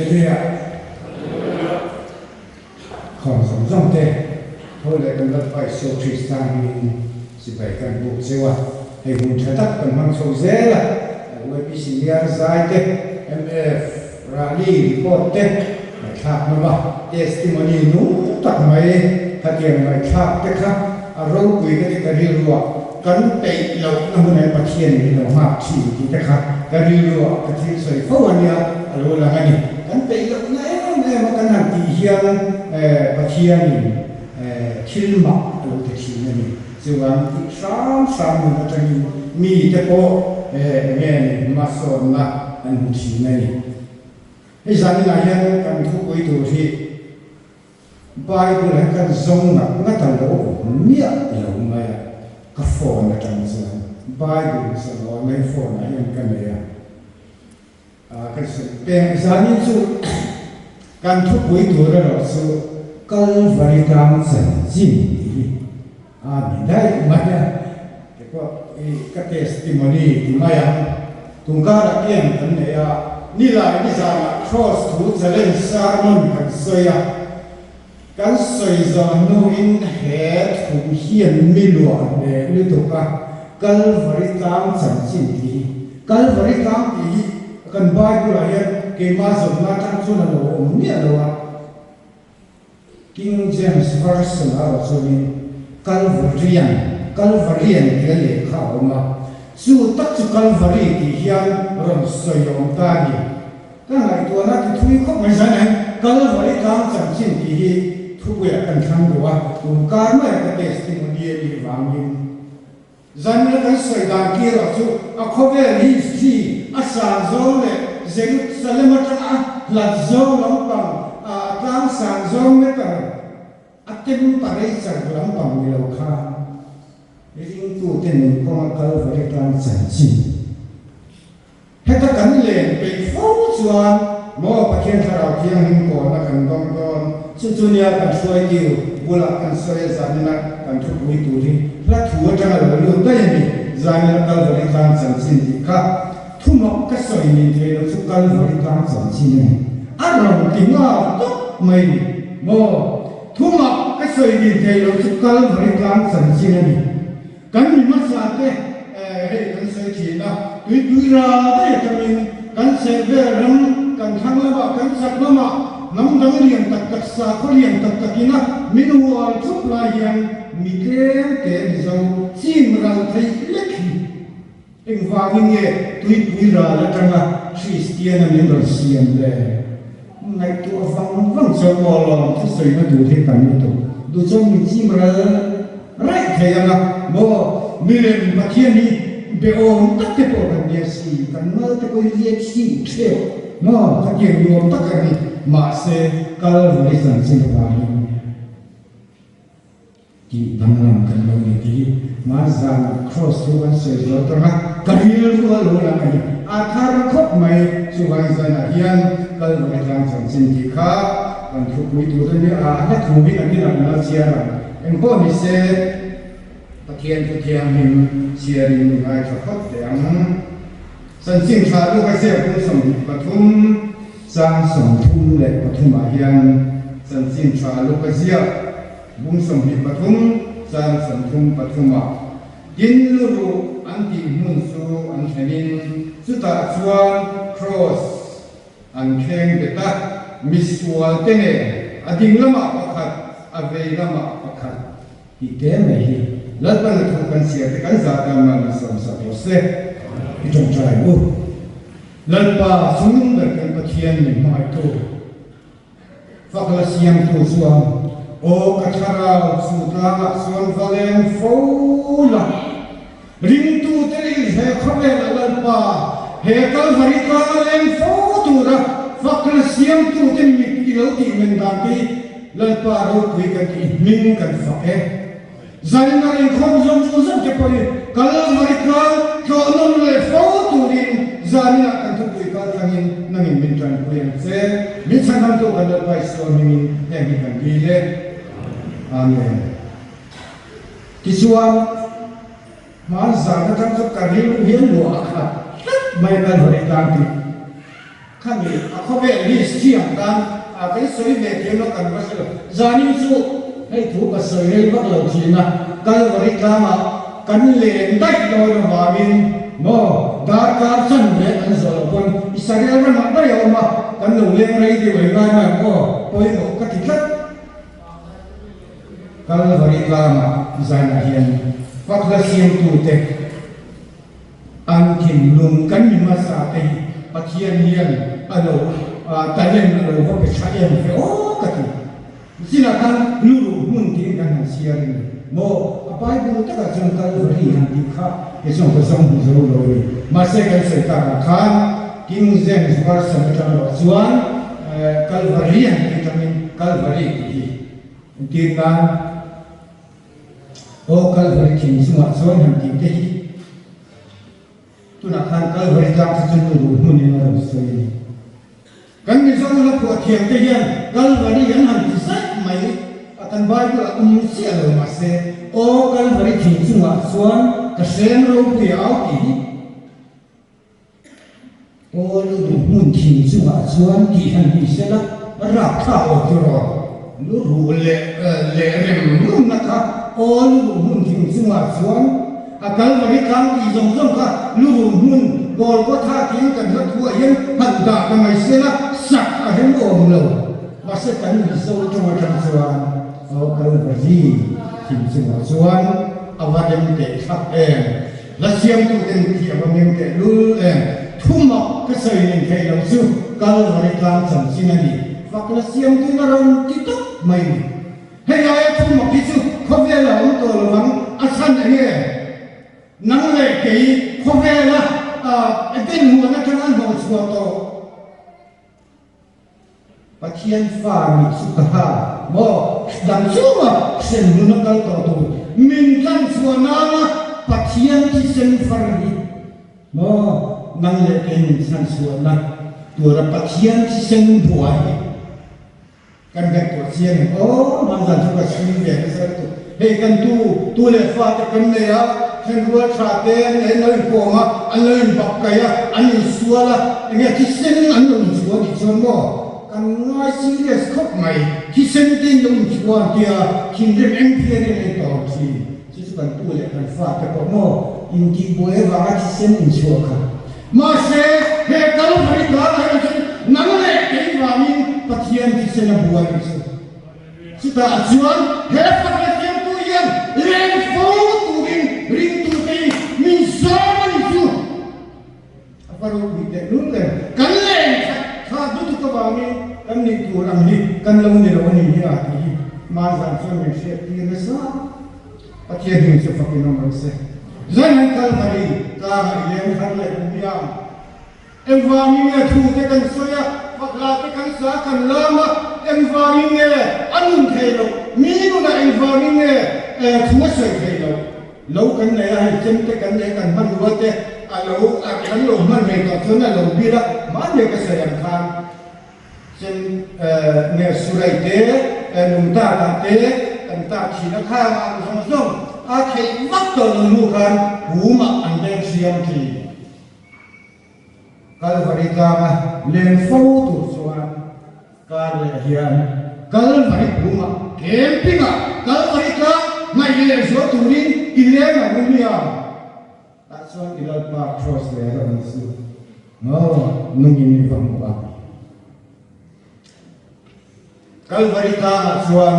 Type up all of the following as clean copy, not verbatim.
Hallelujah. Khawm zawng zawng te tho leh kan Lalpa Isua Krista hmingin sipai kan buk cheu a, hei hun tha tak kan hmang chho zel a, YPC Niar zai te, MF Rally report te ngaihthlak nawm a, testimony nung tak mai khatiang ngaihthlak te kha a ropui ka ti ka rilruah kan peih lohna hunah Pathian min lo nghak thin tih te kha ka rilruah ka thil sawi fo a nia a lo lang a ni. Kan peih lohna em em a kan han tih hian Pathianin thil mak a lo ti thin a ni. Chuvang tih hram hram nun atangin mite pawh eng nge ni hmasawnna an hmu thin a ni. Hei zaninah hian kan thupui tur hi Bible hi kan zawng ngat ngat a lo awm miah lo mai a, ka phone atang chuan Bible zawn aw mai phone ah hian ka nei a, kan sawi peng zanin chu kan thupui tur erawh chu Kalvari tlang chanchin tih hi a ni daih mai a, keipawh i ka testimony ti mai ang, tungkarah camp kan nei a, nilai nizanah Cross thu challenge sermon kan sawi a, kan sawi zawh hnuin he thu hian mi luah hneh lutuk a, Kalvari tlang chanchin tih hi, Kalvari tlang tih hi kan Bible ah hian keimah zawmna atang chuan a lo awm miah lo a. King James Version a rawh chuanin Calvarian, Kalvarian tia lehkha a awm a, chu tak chu Kalvari tih hian rawn sawi awm ta a ni. Ka ngaihtuahna ti thui khawp mai zan hian Kalvari tlang chanchin tih hi thupuiah kan thlang duh a, tun kar maiah ka testimony a nih vangin. Zanna kan sawi dan kirah chu a khawvel history a san zawng leh Jerusalem atanga a hlat zawng lampang a tlang san zawng meter a temperature lampang ni lo khan ringtute nun kawnga Kalvari tlang chanchin Heta kan len peih fo chuan maw Pathian Thlarau Thianghlim kawlna kan dawng dawn? Chu chu nia kan hruaitu bulah kan sawi a zanina kan thupui tur hi hla thu atanga lo lut daih a ni. Zanina Kalvari tlang chanchin tih kha thumak ka sawi nin thei lo chu Kalvari tlang chanchin a ni. A rawn ti nghal tawp mai ni maw thumak ka sawi nin thei lo chu Kalvari tlang chanchin a ni. Kan mi hmasa te hei kan sawi thin a, tuipui ral daih atangin kan chhehvel ram kan thlang lamah kan chak lamah hnam dang lian tak tak sakhaw lian tak takin a min hual thup lai hian mi tlem te Mizo chim ral theih lek hi engvangin nge tuipui ral atanga Kristiana min rawn siam le? Ngaihtuah vang vang chuan aw lawm thusawina tur hi tam lutuk duh chuan min chim ral raih thei ang a maw milem Pathian hi be awm tak te pawh kan nia si kan mal te pawh hi liak si theuh maw khatiang nuam tak a ni mahse Kalvari chanchin avangin Tih danglam kan lo ni tih hi hmanzan Cross chu kan sawi zual tawh a, ka rilru a lo lang a ni. A thar khawp mai chuvang zanah hian Kalvari tlang chanchin tih kha kan thupui tur a ni a, hla thu hi kan inah kan la chhiar ang. Engpawh ni se Pathian thu thianghlim chhiarin i ngaithla phawt teh ang. Chanchin tha lu ka ziak kum 23 chang 33 ah hian chanchin tha lu ka ziak. Bung 23 chang 33 ah tin lu ruh an tih hmun chu an thlenin chutah chuan Cross an thleng bet a, misual te nen a ding lamah pakhat a vei lamah pakhat tih te mai hi Lalpan a thu kan chhiar te kan zah tan mal min sawmsak rawh se. I tawngtai u. Lalpa chungnung ber kan Pathian min hmangaihtu. Fak la siamtu chuan, Aw ka thlarau, chu tlangah chuan va leng fo la. Ringtute leh he khawvela Lalpa, he Kalvari tlanga leng fo tura fak la siamtute mit i lo tih men dan te hi Lalpa ropui kan tih hming kan fak e. Zaina inkhawm zawng zawng te pawhin Kalvari tlang tlawhnawn leh fo turin zaninah kan thupui kal thlangin nangin min tanpui ang che. Min chhanhamtu kan Lalpa Isua hmingin heng hi kan dil e. Amen. Tichuan, hmanzan atang chu ka rilru hian luah a khat tlat mai Kalvari tlang tih kha. Khami a khawvel history ang khan kan sawi ve thiam lo kan va hre lo. Zanin chu hei thu ka sawi rei vak lo thin a, Kalvari tlangah kan len daih dawn avangin maw darkar chanve kan zawh loh pawn Israel ramah daih a awm a, kan lo leng rei deuh ei ngai mai ang aw, pawimawh ka ti tlat. Kalvari tlangah zainah hian fakhla siamtute. An thinlung kan mi hmasa te hi Pathian hian a lo talent a lo va pe tha em ve aw ka ti. Zinah khan luruh hmun tiin kan han chhiar a ni maw? A Bible takah chuan Kalvari han tih kha ke chuan ka zawng hmu zo lo a ni. Mahse kan sawi takah khan King James Version atang erawh chuan Kalvari han tih atangin Kalvari tih hi entir nan Aw Kalvari thing chungah chuan han tih te hi tunah khan Kalvari tlang kha chu nu ruh hmunin a rawn sawi a ni. Kan Mizo hla phuah thiam te hian Kalvari an han ti zaih mai a, kan Bible ah awm chiah lo mahse Aw Kalvari thing chungah chuan ka hrem ropui au tih hi Aw lu duh hmun thing chungah chuan tih han ni se la, rap thlak awk chu rawh. Lu ruh leh leh rem rumna kha aw lu duh hmun thing chungah chuan a Kalvari tlang tih zawng zawng kha lu ruh hmun Golgotha tiin kan hla thuah hian han dah ta mai se la, sak a rem awm lo. Mahse kan Mizo tawng atang chuan aw Kalvari thing chungah chuan a va rem teh thlak em. La siamtuten khi a va meng teh lul em? Thumak ka sawi ning theih lo chu Kalvari tlang chanchin a ni. Fak la siamtuin a rawn ti tawp mai ni. Hei aia thumak hi chu khawvel a awm tawh lo ang, a chhan eng nge? Nang leh kei khawvela Eden huan atanga hnawh chhuah tawh. Pathian fa nih chu ka ha maw? Dang chunga hren hlun a kal tawh tur min tlan chhuah nana Pathian thisen far hi maw? Nang leh kei min chhan chhuahna tura Pathian thisen buai hi kan ngaihtuah chiang em aw? Hmanzan chu ka chhui ve nasa lutuk. Hei kan tu tu leh fate kan nei a, thenrual tha te an nei, an lo inpawm a, an lo inbak kaih a, an insual a, enge thisen an lo inchhuah tih chuan maw kan ngai serious khawp mai, thisen te in lo inchhuah an tia, thinrim eng phian in a intawm thin, chu chu kan tu leh kan fate pawh maw intihbuai avanga thisen inchhuah kha. Mahse, he Kalvari tlangah hian chuan nang leh kei vangin Pathian thisen a buai chu. Chutah chuan he fakna siamtu hian leng fo turin ringtute hi min zawm a ni chu. A va ropui teh lul em! Kan leng khat khat lutuk avangin kan nih tur ang hi kan lo ni lo a ni hi a tih hi hmanzan chuan min hriat tir nasa. Pathian hming chu fakin awm rawh se. Zan an Kalvari tlangah i leng thar leh kum hian Engvangin nge thu te kan sawi a, fakhla te kan sa kan lam a, engvangin nge a nun thei loh, mi nunah engvangin nge thu a sawi thei loh, lo kan nei a, hei chem te kan nei a, kan hmanrua te a lo kan lo hman rei tawh chuan a lo bir a, mahni ka sawi ang khan chem nge surai te, lungtak ah te kan tak thin a, khang ang zawng zawng a theih vak tawh lo hnu khan pumah an leng siam thin. Kalvari tlanga leng fo tur chuan kar leh hian Kalvari pumah camping-ah Kalvari tlang ngaih leh zual turin i leng ang u nia. Tah chuan i Lalpa Cross leh a rawn chu maw nungin i va hmu a. Kalvari tlangah chuan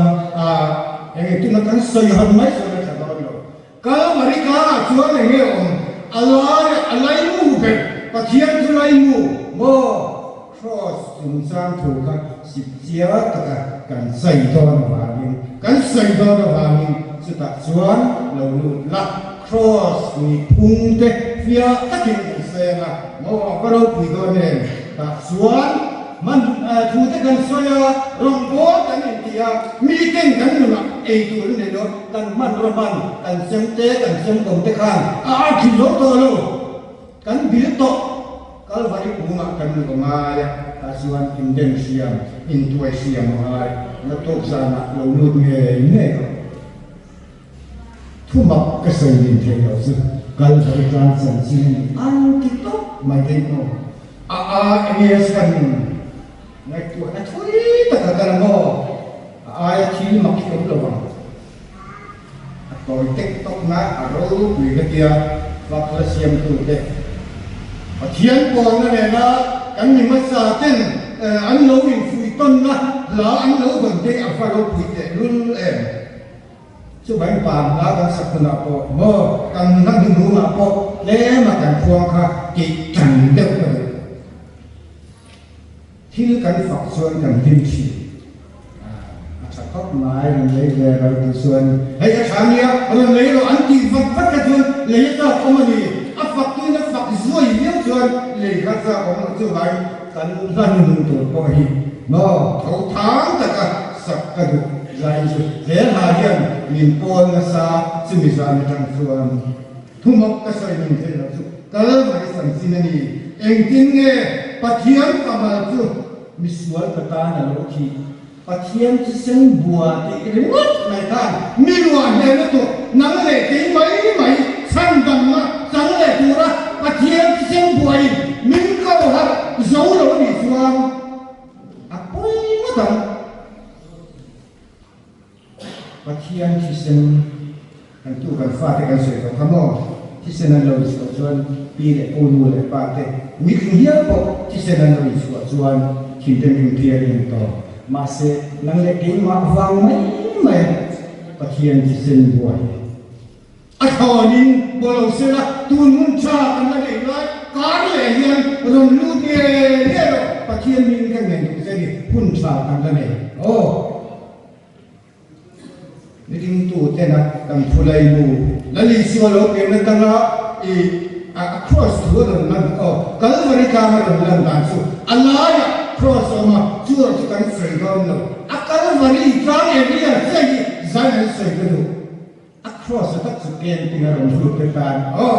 eng nge tuna kan sawi hawn mai chuan a tha dawn lo. Kalvari tlangah chuan eng nge awm? A lai a laimu ber, Pathian chu laimu maw? Kraws chungchang thu kha sip chiar taka kan chai dawn avangin, kan sawi dawn avangin chutah chuan lo lut la, Kraws nih phung te fiah takin kan sawi ang a, maw a va ropui dawn em? Tah chuan Hman thu te kan sawi a, rawngbâwl kan inti a, miten kan nunah ei tur an nei lo, kan hmanraw hman, kan chem te, kan chem kawm te khan a ar thin lo tawh lo, kan bil tawh. Kalvari kungah kan luh a ngai a, tah chuan inden hriam, intuai hriam a ngai, naktuk zanah lo lut ngei ngei rawh. Thumak ka sawi nin theih loh chu Kalvari tlang chanchin a ni an ti tawp mai daih maw? A a enge chhan ngaihtuahna thui taka kal a maw? A aia thil mak hi awm lo ang. A tawi tek tawkna a ropui hetia fak hla siamtute Pathian pawlna nena kan mi hmasa ten an lo infuihtawnna hla an lo dawn te a va ropui tehlul em? Chuvangin pa hla kan sak hunah pawh maw kan hla hnuhnungah pawh tlema kan khuang kha tih tan deuh ka duh. Thil kan fak chuan kan hlim thin. A tha khawp mai rawn lei ve rawh tih chuan hei a tha nia rawn lei rawh an tih vat vat kha chuan lei a chak awm a ni. A fak tuin a fak zuai viau chuan lei kha chak awm loh chuvangin kan hla hnuhnung tur pawh hi maw tho thang taka sak ka duh. Zai chu he hla hian min pawl nasa chumi zan atang chuan thumawk ka sawi ning theih loh chu Kalvari chanchin a ni. Engtin nge Pathian pamal chu misual ka tan a lo thih? Pathian thisen bua tih ringawt mai khan mi ruah hle lutuk nang leh kei mai mai chhandamna chang leh tura Pathian thisen buain min ko harh zo lo a nih chuan a pawi ngawt ang. Pathian thisen kan tu kan fate kan sawi tawh kha maw? Thisen an lo inchhuah chuan pi leh pu nu leh pa te mitling hial pawh thisen an lo inchhuah chuan thinten ring tliar in tawh. Mahse nang leh keimah vang mai mai a Pathian thisen buai. A thlawnin baw lo sela, tun hun tha kan la neih lai kar leh hian rawn lut nge nge rawh, Pathian min ka ngen duh che ni, hun tha kan la nei aw. Ni dingtu tena kan phulai nu Lal Isua lo pian atanga i a cross thu a rawn lan aw, Kalvari tlang a rawn lan dan chu a laiah cross a awm a, chu erawh chu kan sawi dawn lo, a Kalvari tlang area chiah hi zai an sawi ka duh. A cross a tak chu camping a rawn lut te tan aw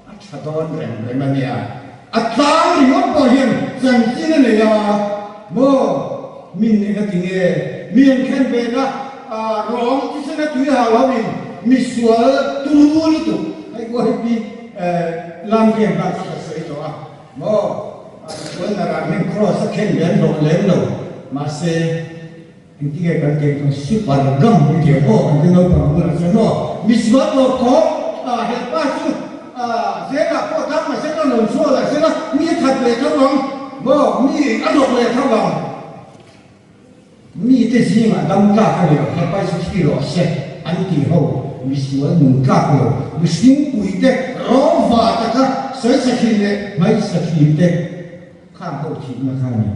a tha dawn reng reng a nia. A tlang ringawt pawh hian chanchin a nei a maw min eng a ti nge mi an khen ve na rawng thisen a tui hau ho in misual turu lutuk hei pawh hi pi lam riam khan chu ka sawi tawh a maw misual narah hian cross a khen ve an hlawh lem lo mahse Engtinge kan keng chuan super gam i ti ang aw kan ti naupang bulah chuan maw misual tawp tawp hepa chu zelah pawh tang mahse ka rawn chhuah lah sela mi a that leh tho ang maw mi a rawk leh tho ang mi te zingah dam tlak a ni lo hepa hi chu thi rawh se an ti ho misual nung tlak lo mihring pui te rawva taka sawi sathin leh hmaisa thin te khang ho thihna kha a ni.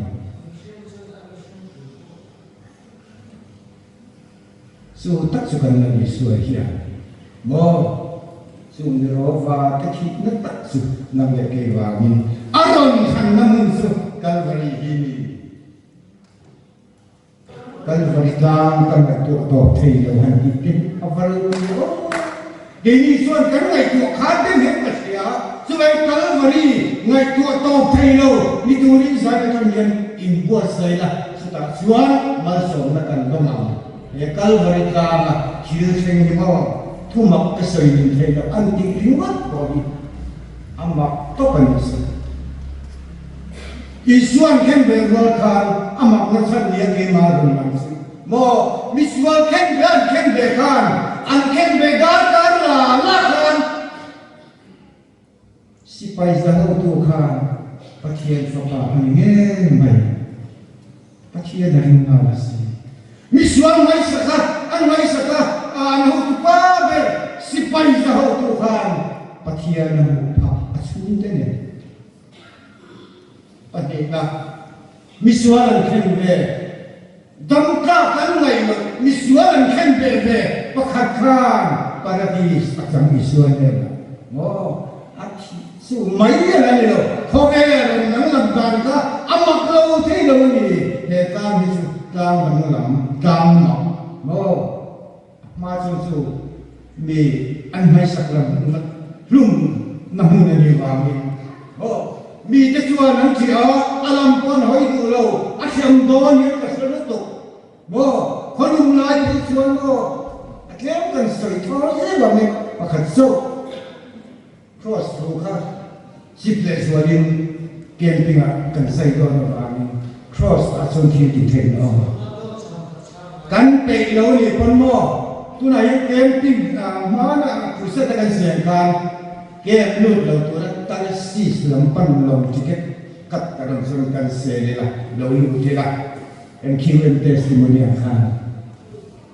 Chu tak chu kan la ni sual hian maw? Chung ni rawva te thihna tak chu nang leh kei vangin a rawn thlanna hmun chu Kalvari hi ni. Kalvari tlang ka ngaihtuah tawp thei lo han tih te a va ropui aw. Keini chuan kan ngaihtuah khan deuh hian ka hria, chuvai Kalvari ngaihtuah tawp thei lo ni turin zai atang hian inbuatsaih la, chutah chuan malsawmna kan dawng ang. He Kalvari tlanga thil thleng hi maw thumak ka sawi nin thei loh an tih ringawt pawh hi a mak tawp a ni si. Isuan khenbel rual khan a makna chhan nia keimah rawn lang chu maw? Misual khenbe an khenbe khan an khenbe darkar la la khan sipai zahotu khan Pathian fapa a ni ngei mai. Pathian a ring nghal a si. Misual ngaihsak a, an ngaihsak a, an hotupa ber sipai zahotu khan Pathian a hmuh phah a chhungte nen. Pahnihna, misual an khen ve. Dam tlak an ngaih loh misual an khen ve ve pakhat khan Paradis a chang Isua hnenah maw a thih chu mai a la ni lo, khawvel an danglam dan kha a mak lo thei lo a ni. He tlang hi chu tlang danglam, tlang mak maw? A hma chu chu mi an hmaisak lam hmunna hlum na hmun a nih vangin maw mite chuan an ṭih a, a lam pawh an hawi duh lo, a hrem dawn hian ka hre lutuk maw, khawnum lai phei chuan maw a tlem kan sawi thar zeuh ang e, pakhat zawk cross thu kha chip leh zualin. Camping ah kan zai dawn avangin Cross ah chuan thil ti theihna a awm a. Kan peih lo nih pawn maw tunah hian camping hmanah crusade a kan siam khan camp lut lo tura Tarsis lam pan lawng ticket cut ka rawn chuan kan sel ila lo lut ila NQM testimony ah khan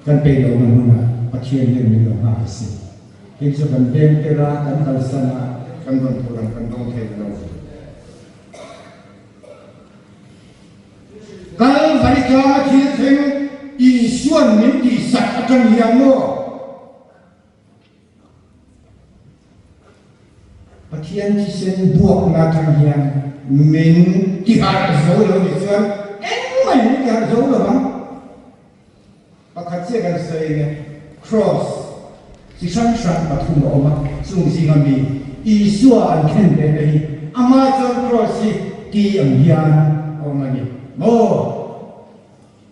kan peih lohna hmunah Pathian hian min lo nghak a si. Hei chu kan veng tir a, kan kalsan a, kan rawn tur ang kan dawng thei lo. Kalvari tlanga thil thleng Isuan min tihsak atang hian maw? Pathian thisen buakna atang hian min tiharh zo lo nih chuan engmah in min tiharh zo lo ang. Pakhat chiah kan sawi nge, Cross chi hrang hrang pathum a awm a, chung zinga mi Isua an khen ve na hi amah chuan Cross hi ti ang hian a awm a ni maw?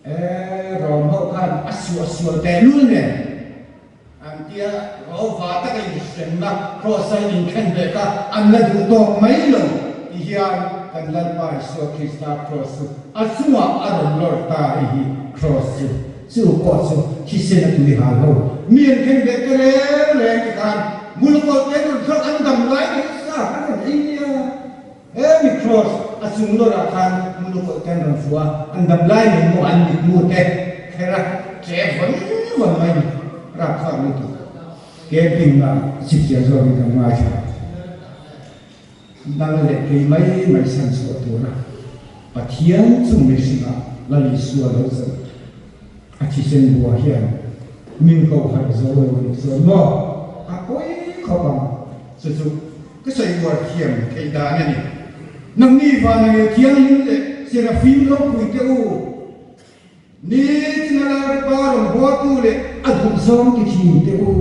E, Rom ho khan a suah sual tehlul nen. An tia rawva taka inhremna Kraws a inkhen ve kha an la duh tawk mai lo ti hian kan Lalpa Isua Krista Kraws chu a chungah a rawn lawr ta hei hi Kraws chu chu pawh chu thisen a tui hal ho mi an khen ve te reng reng ti khan mulukawlh te an rawn thlawk an dam lai mai sa an rawn ei nia. He mi Kraws a chung lawrah khan mulukawlh te an rawn fuh a, an dam lai mai maw an mitmu te kher a che vawn vawn mai ni, rapthlak lutuk. Camping ah chipchiar zawkin kan ngaithla. Nang leh kei mai mai chhan chhuah tura Pathian chung mihringah Lal Isua lo chawlh a thisen bua hian min ko harh zo lo nih chuan maw a pawi khawp ang. Chu chu ka sawi uar thiam theih dan a ni. Nangni Vanangel Thianghlim leh Serafim ropui te u, nitin a Lalpa rawn buatu leh a duh zawng ti thin te u,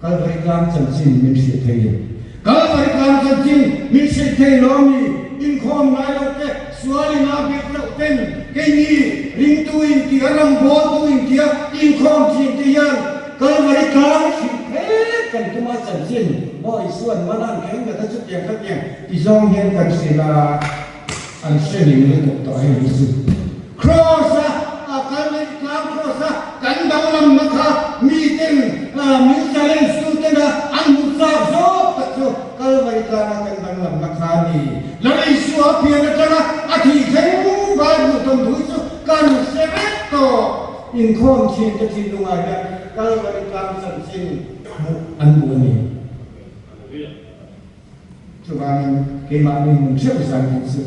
Kalvari tlang chanchin min hrilh thei em? Kalvari tlang chanchin min hrilh thei lo mi? Inkhawm ngai loh te, sual in a bik loh ten, keini ringtu intia, rawngbawltu intia inkhawm thin te hian Kalvari tlang hrilh phet kan tum a chanchin maw Isuan man an keng dat a chutiang khatiang ti zawng hian kan hrilh a, an hre ning lutuk tawh hei hi chu. Kraws a a Kalvari tlang kraws a kan danglamna kha miten min challenge tu tena an hmuh chak zawk tak chu Kalvari tlanga kan danglamna kha a ni. Lal Isua pian atanga a thih thleng Bible thawnthu hi chu kan hre vek tawh. Inkhawm thin te thinlungah hian Kalvari tlang chanchin hmuh an duh a ni. Chuvangin keimahni hmun theuh zan hi chu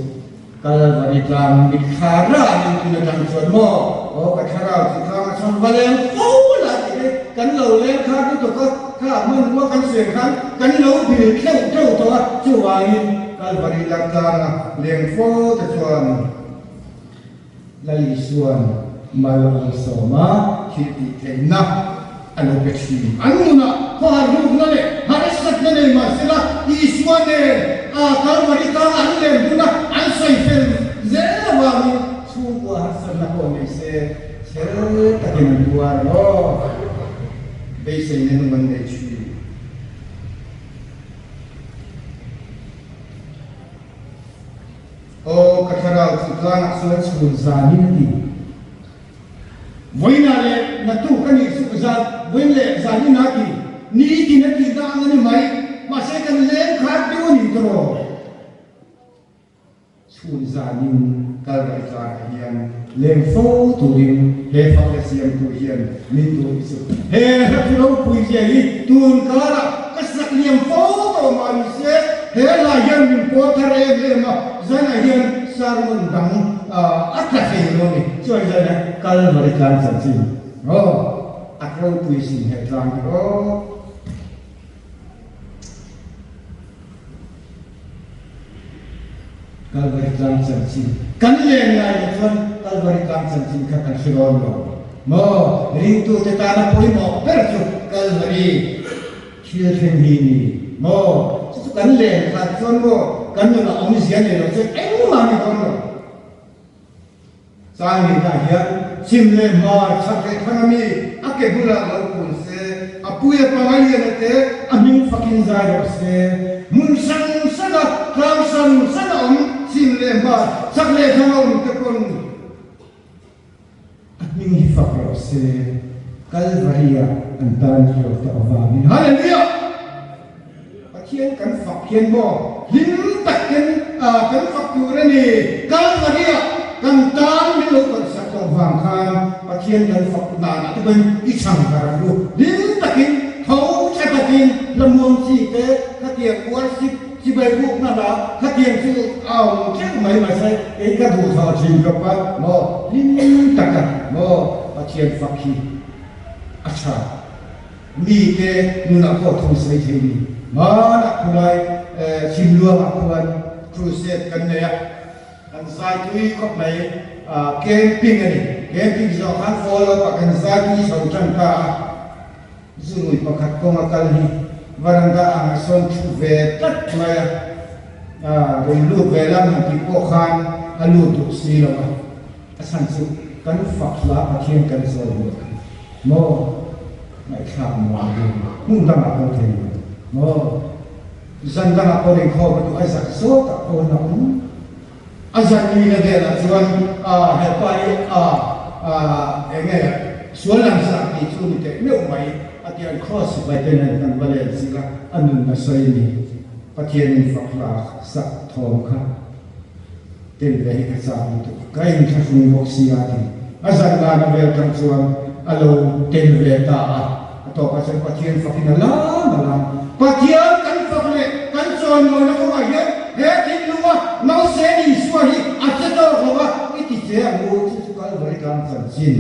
Kalvari tlang mitthla ranin tun atang chuan maw aw ka thlarau chi tlang a chhawn va leng fo la tih hi kan lo leng kha lutuk a, kha hmanrua kan suih khan kan lo bil tleuh tleuh tawh a, chuvangin Kalvari tlanga leng fo te chuan Lal Isuan mal a lo sawm a, thil tih theihna a lo pe thin. An nunah khawhar rukna leh harsatna nei mah sela, Isua nen a Kalvari tlang an len hun a, an sawi fel zel avangin chhungkua harsatna pawh nei se chhel takin an tuar ang aw. Beiseina nung an nei thin. Aw, ka thlarau chu tlangah chuan chhun zanin a ti. Vawiinah leh naktuk a nih chu zan, vawiin leh zanin a ti. Nitin a tih dah ang a ni mai. Mahse kan leng khat deuh a ni tawh. Chhun zanin Kalvari tlangah hian leng fo turin he fak hla siamtu hian min duh hi chu he hla thu ropui zia hi tun karah ka sak liam fo tawh mah ni se he hla hian min pawl thar em em a, zanah hian sermon dang a tla thei lo a ni. Chuan zanah Kalvari tlang chanchin aw a ropui sin he tlang hi aw. Kalvari tlang chanchin kan len ngai lo chuan Kalvari tlang chanchin kha kan hre dawn lo maw? Ringtute tana pawimawh ber chu Kalvari thil thleng hi ni maw? Chu chu kan len khat chuan maw kan nunah awmzia nei lo chuan engmah ni dawn lo. Changlinah hian chhim leh hmar chhak leh thlang ami a ke bulah lo kun se, a pui a panga lian a te a hming fakin zai rawh se. Hmun hran hrana tlang hran hrana awm chi. Chak leh thlang a awm te pawn a hming hi fak rawh se, Kalvari-ah an tan hlawh tawh avangin. Hallelujah! Pathian kan fak hian maw hlim takin kan fak tur a ni. Kalvari-ah kan tan min lo tawlhsak tawh vang khan Pathian kan fak danah te pawhin i chhang har ang u. Hlim takin, tho tha takin hlamuang chi te khatiang worship chibai bukna hla khatiang chu a awm teuh mai mahse kei ka duh thawh thin khawp a maw hlim taka maw Pathian fak hi a tha. Mite nunah pawh thu sawi thei ni. Hmanah khulai Chhimluangah khuan crusade kan nei a, kan zai tui khawp mai. Camping a ni. Camping zawh khan follow up ah kan zai tui chho tan ta a. Zurui pakhat kawnga kal hi varanda ang a sawn thu ve tlat mai a. Rawn lut ve lam han tih pawh khan a lut duh si lo a. A chhan chu kan fak hla Pathian kan zawi luat kha maw ngaihthlak nuam ding hmun dangah pawh thei lo maw zan dangah pawh inkhawm a duh a zak zawkah pawh an awm a zan nihna velah chuan a hepa hi a eng nge sual langsar tih chu ni teh meuh mai a ti an cross sipai te nen kan va len zir a a nun a sawi ni Pathianin fak hla sak thawm kha. Tel ve hi ka chak lutuk, ka inthlahrung bawk si a ti. A zan lana vel tang chuan a lo tel ve ta a, a tawpah chuan Pathian fakin a lam a lam. Pathian kan fak leh kan chawimawina kawngah hian he thinlunga Nausên Isua hi a che tawk lo a, i ti che ang u, chu chu Kalvari tlang chanchin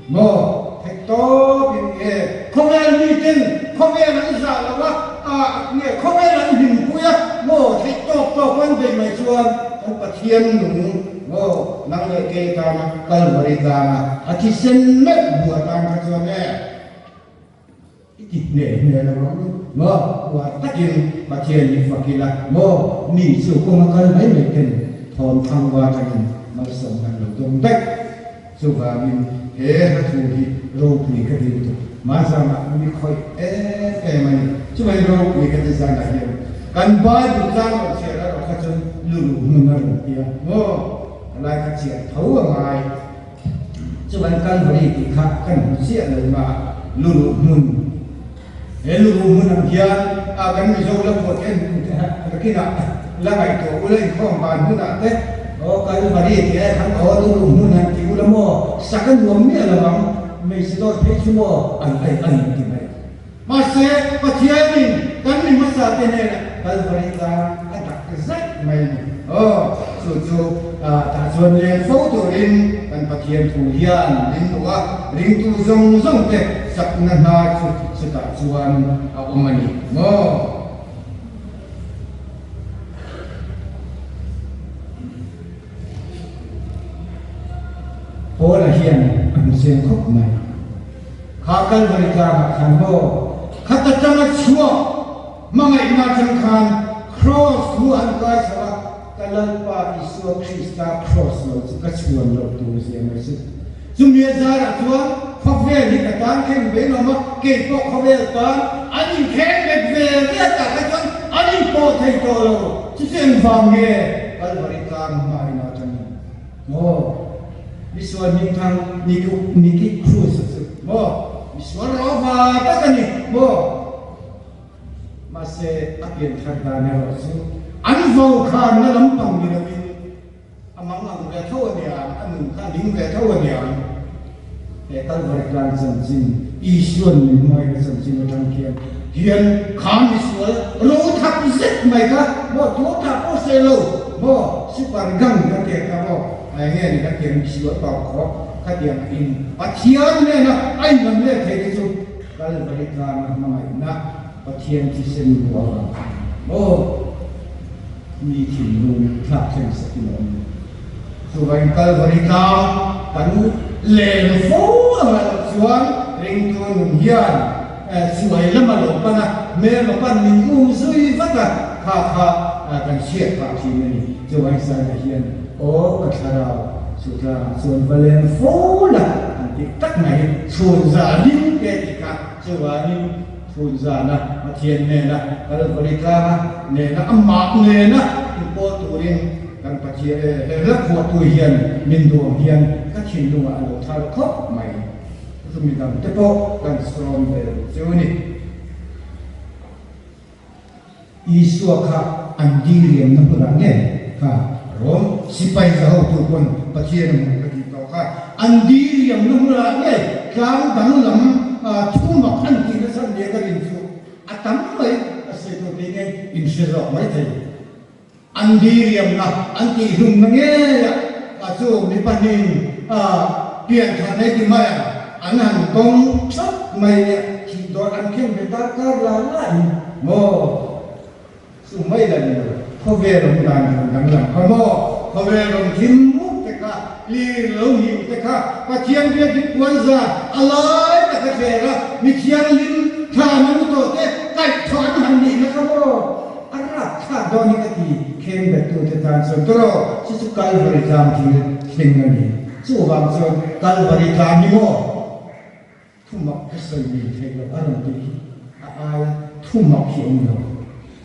maw? Theih tawp in nge khawvel miten khawvel an zah lo a, ah nge khawvel an hlimpui a maw theih tawk tawk an bei mai chuan kan Pathian nung maw nang leh kei tana Kalvari tlanga a thisen meuh bu atan kha chuan e i ti hneh hneh lo ang u maw uar takin Pathian hi fak ila maw mi chu kawnga kal mai mai ten thawm thangva atangin malsawmna an lo dawng daih. Chuvangin he hla thu hi ropui ka ti lutuk. Mahzamah mi khawih em em a ni. Chuvangin ropui ka ti zanah hian kan Bible tlang rawn chhiar erawh kha chuan luruh hmun a rawn ti a, maw? A lai kha chhiar tho a ngai. Chuvangin Calvary tih kha kan hmu chiah lo nga luruh hmun. He luruh hmun ang hian a kan Mizo la pawh te nakinah la ngaihtuah ula inkhawm van hunah te aw Kalvari tih ai khan aw luruh hmun han ti ula maw sak a nuam miah lo ang hmeichhe dawt phei chu maw an ai an ti mai. Mahse Pathianin kan mi hmasa te hnenah Kalvari tlang a dak zaih mai a ni. Aw chu chu tah chuan leng fo turin kan Pathian thu hian min duh a, ringtu zawng zawng te chakna hna chu chutah chuan a awm a ni maw? Paula hian a hmu chiang khawp mai. Kha Kalvari tlangah khan maw khat atanga chhuak Hmangaihna atang khan Kraws thu an kai chho a, ka Lalpa Isua Krista Kraws lo chu ka chhuan loh tur zia mai chu. Chumi a zarah chuan khawvel hi ka tan khen ve nuam a, kei pawh khawvel tan an inkheng bet ve ve tah kha chuan an inpawh thei tawh lo. Chu chu engvang nge Kalvari tlang hmaina atangin maw misual hmingthang Nicky Cruz a chu maw misual rawva tak a ni maw? Mahse, a pian thar dan erawh chu an vokhanna lampang ni lovin a mang ang ve tho a niang, a nun kha a ning ve tho a niang. He Kalvari tlang chanchin, Isua'n min hmangaihna chanchin atang khian hian kha misual rothap zet mai kha maw tualthah pawh sawi lo maw super gang ka tiang kha maw eng nge ni ka tiang misual tawpkhawk khatiang in Pathian hnena a inlam let thei te chu Kalvari tlanga hmangaihna Pathian thisen rual ah maw mi thinlung thlak thleng sak in a awm lo. Chuvangin Kalvari tlang kan len fo anga loh chuan ringtu nun hian suai lama lo pan a, hmelma pan min um zui vat a, kha kha kan hriat phah thin a ni. Chuvangin Saina hian aw ka thlarau chu tlangah chuan va leng fo la an tih tak mai hi chhun za lim te tih kha chuvangin chhun zana Pathian nena Kalvari tlanga nena amah nena inpawl turin. Kan Pathian e, he hla phuahtu hian min duh ang hian ka thinlungah a lo thar khawp mai. Chu midang te pawh kan sawm ve lo chu ni. Isua kha an diriamna hmunah nge kha Rom sipai za hotu pawn Pathian a hmuh ka tih tawh kha an diriamna hmunah nge tlang danglam thu mak an tih nasa nia ka rin chu a tam mai a sawi tur tih nge in hre zawk mai thei. An diriamna an tihhlumna ngeiah a chu mi pahnihin piantharna i ti mai ang, an han dawng thap mai nia, thih dawr an khen ve darkar la la in maw? Chu mai la ni lo, khawvel awm dan rawn danglam kha maw? Khawvel rawn thim mup te kha, lir lo nghing te kha, Pathian biakinn puanzar a lai taka thler a, mi thianghlim thla nung tawh te kaihthawh an han nihna kha maw? A rapthlak dawn hi ka ti, khengbettu te tan chuan tawrh chu chu Kalvari tlang thil thleng a ni. Chuvang chuan Kalvari tlang hi maw thumak ka sawi nin theih loh a rawn tih hi a aia thumak hi awm lo.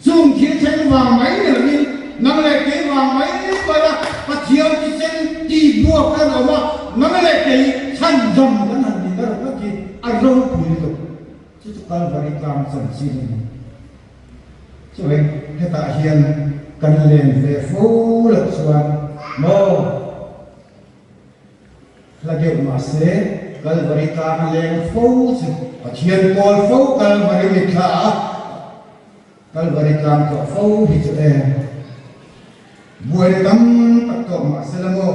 Chung thil thleng vang mai ni lovin nang leh kei vang mai mai a Pathian thisen tihbuak kan awm a, nang leh kei chhanzam kan han nin a rawn khi a ropui lutuk. Chu chu Kalvari tlang chanchin a ni. Chuai hetah hian kan len ve fo loh chuan maw hla deuh mahse Kalvari tlang a leng fo chu Pathian kawl fo Kalvari mitthla a Kalvari tlang tlawh fo hi chu e Buaina tam tak tawh mahse la maw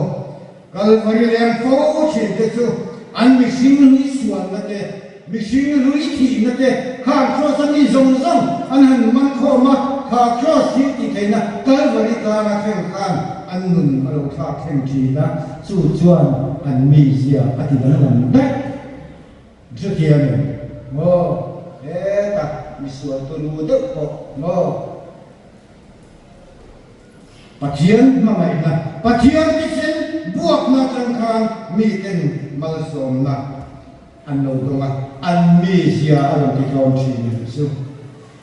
Kalvari leng fo thin te chu an mihring hlui sualna te, mihring hlui thihna te khang Kraws a mi zawng zawng an han man khawm a, kha Kraws thil tih theihna Kalvari tlanga thleng khan an nun a lo thlak thleng thin a, chu chuan an mizia a ti danglam daih. Chutiang in maw heta misual tunu deuh pawh maw. Pathian hmangaihna, Pathian thisen buakna atang khan miten malsawmna an lo dawng a, an mizia a rawn ti tlawm thin a nih chu.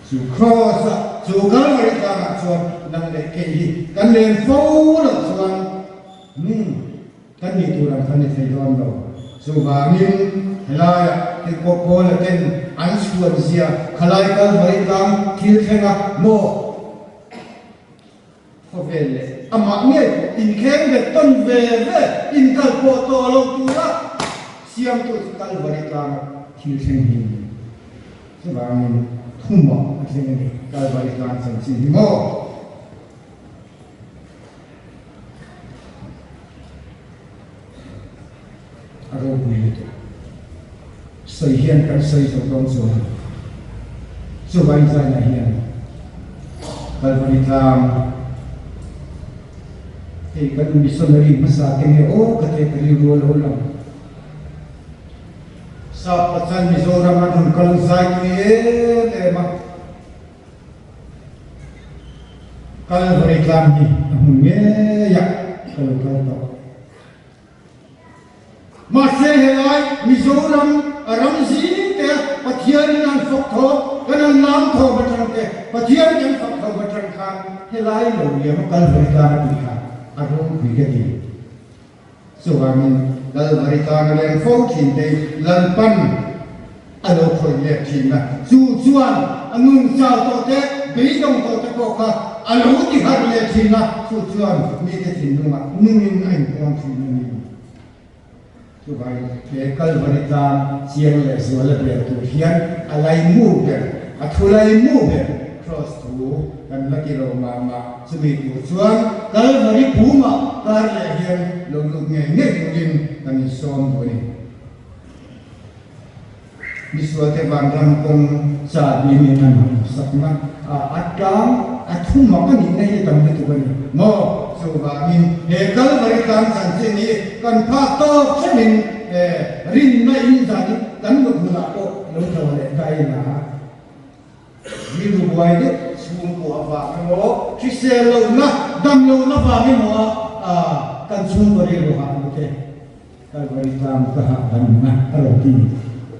Chu Kraws-ah, chu Kalvari tlangah chuan nang leh kei hi kan len fo loh chuan, umm, kan nih tur ang kha ni thei dawn lo. Chuvangin helaiah tirhkoh Paula ten an chhuan zia khalai Kalvari tlang thil thleng a maw? Khawvel leh amah ngei pawh inkheng ve tawn ve ve inkal pawh tawh lo tura siamtu chu Kalvari tlanga thil thleng hi a ni. Chuvangin thumah a thleng a ni Kalvari tlang chanchin hi maw? A ropui lutuk. Sawi hian kan sawi zo dawn chuan a chuvai zainah hian Kalvari tlang hei kan missionary hmasa te nge aw ka te ka rilru a lo lang. Sap Pathian Mizoram an rawn kal zai tui em em a. Kalvari tlang hi a hmun ngeiah ka lo kal tawh. Mahse helai Mizoram a ram zing te Pathianin an fak thaw, kan an lam thaw atang te Pathian kan fak thaw atang khan helai lo liam a Kalvari tlang a tih kha a ropui ka ti. Chuvangin Kalvari tlang a leng fo thin te Lalpan a lo khawih let thin a, chu chuan a nun chau tawh te, beidawng tawh te pawh kha a lo ti harh leh thin a, chu chuan mite thinlungah nungin a inpuang thin a ni. Chuvangin he Kalvari tlang chiang leh zual a bel tur hian a laimu ber, a thu laimu ber Kraws thu kan la ti lo mah mah, chumi tur chuan Kalvari pumah kar leh hian lo lut ngei ngei turin kan insawm duh a ni. Misualte vanram kawng chahbi min an han sakna a tlang a thumak a nihna hi a tam lutuk a ni maw? Chuvangin he Kalvari tlang chanchin hi kan phak tawk thlengin rinna in zanin kan mut hmunah pawh lo tho leh ta ila. Rilru buai deuh chhungkua vang emaw, hrisel lohna, dam lohna vang emaw a kan chhungkaw rilru hah lute Kalvari tlang ka hah danna a lo ti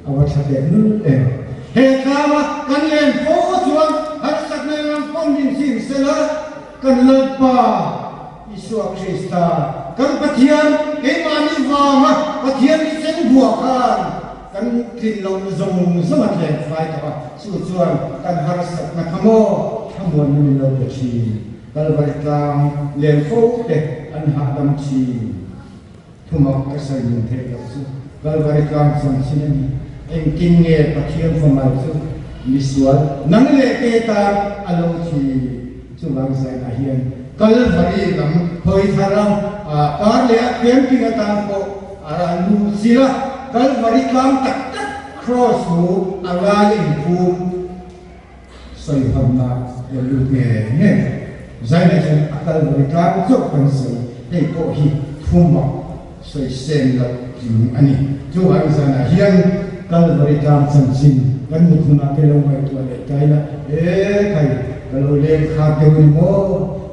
a va tha teh lul em. He tlanga kan len fo chuan harsatna eng ang pawm min zing sela kan Lalpa. Isua Krista, kan Pathian, keimahni vanga Pathian ni cheng buah khan kan tlin lohna zawng zawng a tleng fai tawh a, chu chuan kan harsatna kha maw thlamuanna min lo pe thin. Kalvari tlang leng fo te an hahdam thin. Thumak ka sawi nun theih loh chu Kalvari tlang chanchin a ni. Engtin nge Pathian famal chu misual nang leh ke tan a lo thi? Chuvang zainah hian Kalvari lam hawi thar a, kar leh a camping atan pawh a ral luh zir a, Kalvari tlang tak tak Kraws hu a lai a inphum. Sawihamna lo lut nge nge Zaina chuan a kal vawi tlang chauh kan sawi, hei pawh hi thumak sawisem loh tling a ni. Chuvangin zanah hian Kalvari tlang chanchin kan mut hunah te lo ngaihtuah leh ta ila, E khai, ka lo leng khat deuh a ni maw?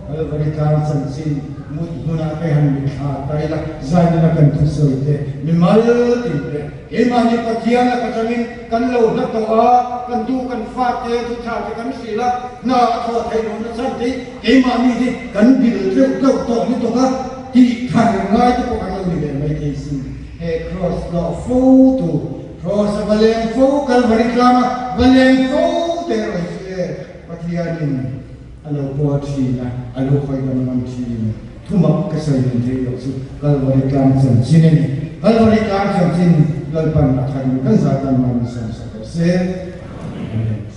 Kalvari tlang chanchin mut hmunah te han mitthla ta ila, Zaina kan thusawi te mimal tin te, Keimahni Pathian lak atangin kan lo hla tawh a, kan tu kan fate thu tha te kan hrilh a, hna a thawh theih lohna chhan te hi keimahni hi kan bil tleuh tleuh tawh lutuk a, tih thar ngai te pawh kan lo ni ve mai thei sin. He Kraws hlawh fo tu, Kraws a va leng fo, Kalvari tlanga va leng fo te erawh hi chu e Pathianin a lo pawl thin a, a lo hawi danglam thin. Thumak ka sawi nun theih loh chu Kalvari tlang chanchin a ni. Kalvari tlang chanchin Lalpan a tharin kan zah tan mai min sawmsak rawh se. Amen.